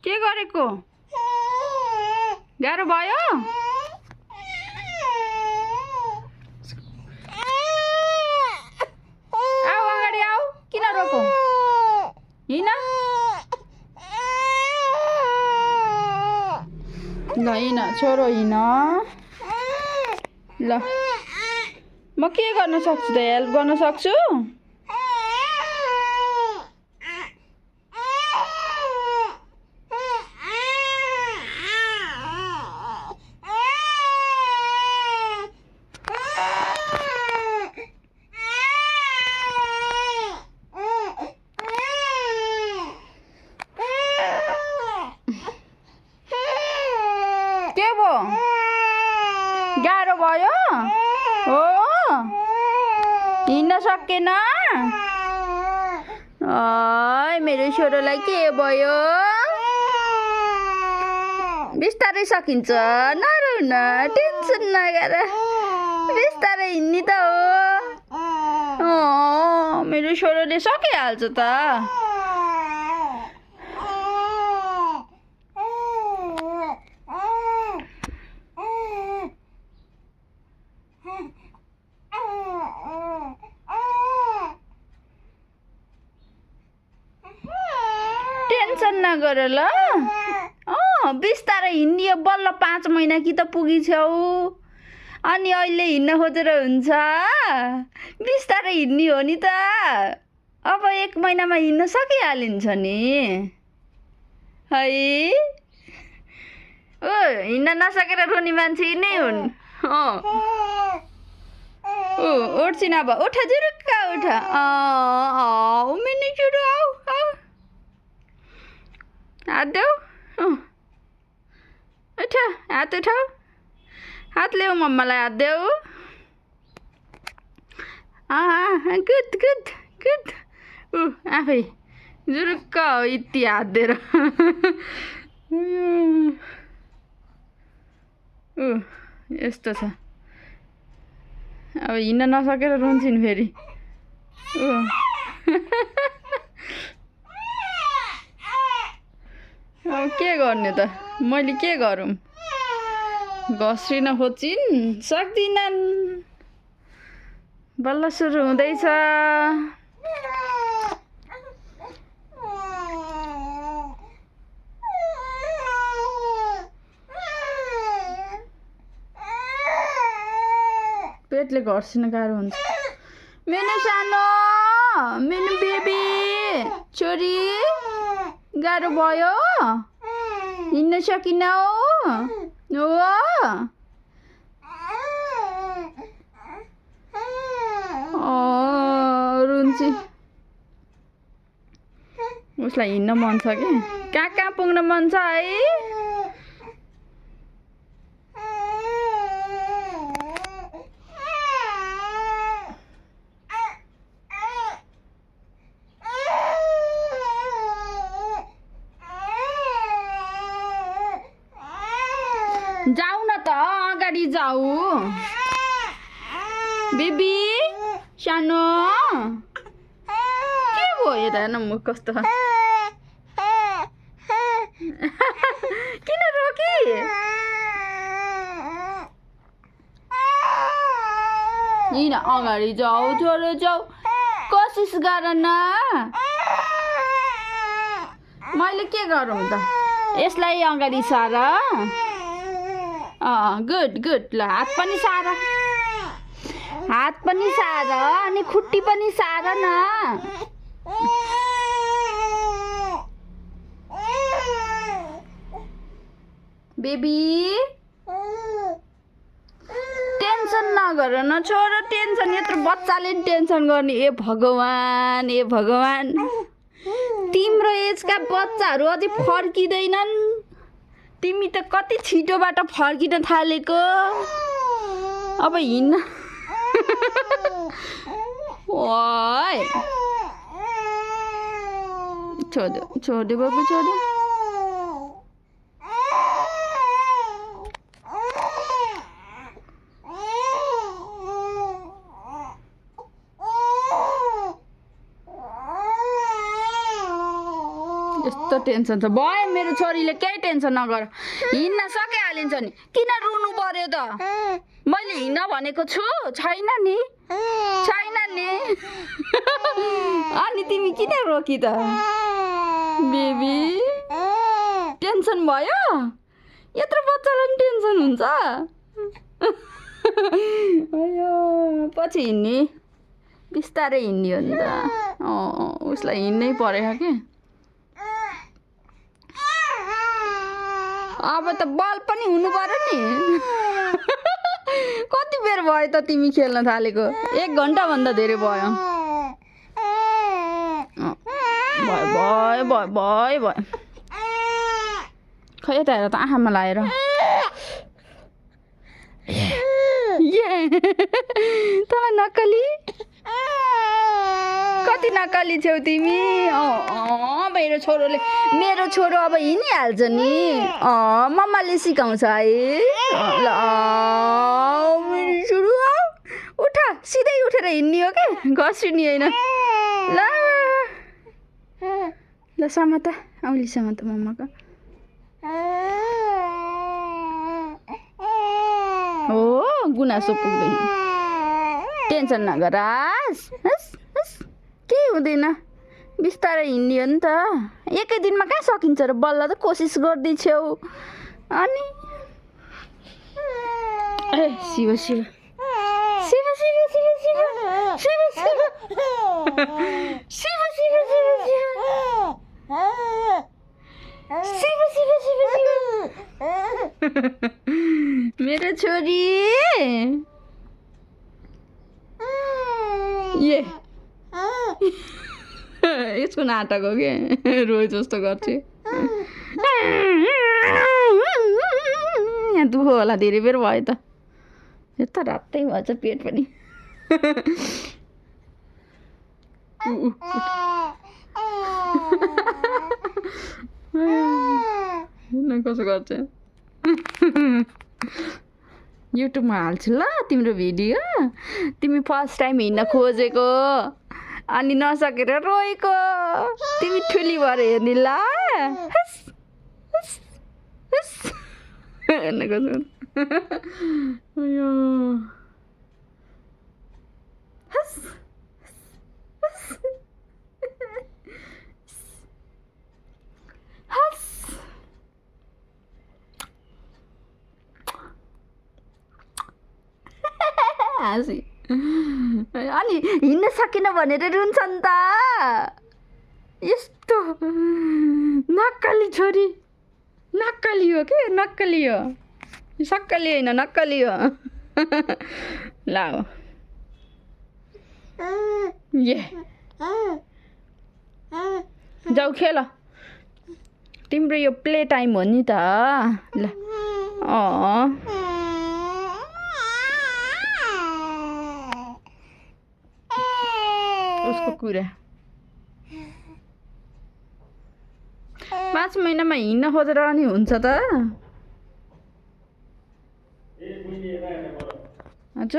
के गरेको? गाह्रो भयो? आऊ अगाडि आऊ, किन रोको? हिँड ल, हिँड छोरो हिँड। ल म के गर्न सक्छु त? हेल्प गर्न सक्छु? के भयो? गाह्रो भयो? हो, हिँड्न सकेन? मेरो छोरोलाई के भयो? बिस्तारै सकिन्छ, नरौ न, टेन्सन नगर, बिस्तारै हिँड्ने त हो। मेरो छोरोले सकिहाल्छ त। टेन्सन नगर ल। बिस्तारै हिँडियो, बल्ल 5 महिना कि त पुगिछौ, अनि अहिले हिँड्न खोजेर हुन्छ? बिस्तारै हिँड्ने हो नि त। अब 1 महिनामा हिँड्न सकिहालिन्छ नि है। हिँड्न नसकेर रोनी मान्छे नै हुन्। उठ्छिन अब, उठ जुरुक्क उठ। मिनी छोरो आऊ, हात देऊ। उठ, हात उठाऊ, हात ल्याऊ, मम्मालाई हात देऊ। Good good good. आफै जुरुक्क यति हात दिएर। यस्तो छ। अब हिँड्न नसकेर रुन्छन् फेरि। अब के गर्ने त? मैले के गरौँ? घस्रिन खोज्छिन्, सक्दिनन्। बल्ल सुरु हुँदैछ। पेटले घर्सिन गाह्रो हुन्छ। मेनु सानो, मेनु बेबी, छोरी, गाह्रो भयो? हिँड्न सकिनौ? हो, रुन्ची। उसलाई हिँड्न मन छ कि? कहाँ पुग्न मन छ है? जाऊ न त, अगाडि जाऊ। बेबी सानो, के भयो हेर न मुख कस्तो? किन रोकी? हिँड अगाडि जाऊ, छोरो जाऊ, कोसिस गर न। मैले के गरौँ त? यसलाई अगाडि सार। Good good. ल, हात पनि सार, हात पनि सार, अनि खुट्टी पनि सार न। बेबी टेन्सन नगर न छोरो, टेन्सन यत्रो बच्चाले नि टेन्सन गर्ने। ए भगवान, ए भगवान, तिम्रो एजका बच्चाहरू अझै फर्किँदैनन्। तिमी त कति छिटोबाट फर्किन थालेको। अब हिँड्न। ओइ छोड्यो बाबु, छोड्यो। यस्तो टेन्सन छ भयो मेरो छोरीले केही टेन्सन नगर हिँड्न सकिहालिन्छ नि किन रुनु पर्यो त मैले हिँड्न भनेको छु छैन नि अनि तिमी किन रोकी त बेबी टेन्सन भयो यत्रो बच्चालाई पनि टेन्सन हुन्छ अयो पछि हिँड्ने बिस्तारै हिँड्ने हो नि त उसलाई हिँड्नै परेको के अब त बल पनि हुनु पर्यो नि कति बेर भयो त तिमी खेल्न थालेको 1 घन्टाभन्दा धेरै भयो भयो खै यता हेर त आँखामा लाएर तँलाई नक्कली कति नक्कली छेउ तिमी मेरो छोरो अब हिँडिहाल्छ नि मम्माले सिकाउँछ है ल मेरो छोरो उठ सिधै उठेर हिँड्ने हो क्या घस्रिने होइन ल समात औली समात मम्माको हो गुनासो पुग्दैन टेन्सन नगर केही हुँदैन बिस्तारै हिँड्ने हो नि त एकै दिनमा कहाँ सकिन्छ र बल्ल त कोसिस गर्दैछौ अनि ए शिव मेरो छोरी यसको नाटक हो कि रोए जस्तो गर्छ यहाँ दुखो होला धेरै बेर भयो त यता रातै भएछ पेट पनि कसो गर्छ युट्युबमा हाल्छु ल तिम्रो भिडियो तिमी फर्स्ट टाइम हिँड्न खोजेको अनि नसकेर रोएको तिमी ठुली भएर हेर्ने ल अनि हिँड्न सकेन भनेर रुन्छ नि त यस्तो नक्कली छोरी नक्कली हो के नक्कली हो सक्कली होइन नक्कली हो ल जाऊ खेल तिम्रो यो प्ले टाइम हो नि त ल उसको कुरा 5 महिनामा हिँड्न खोजेर अनि हुन्छ त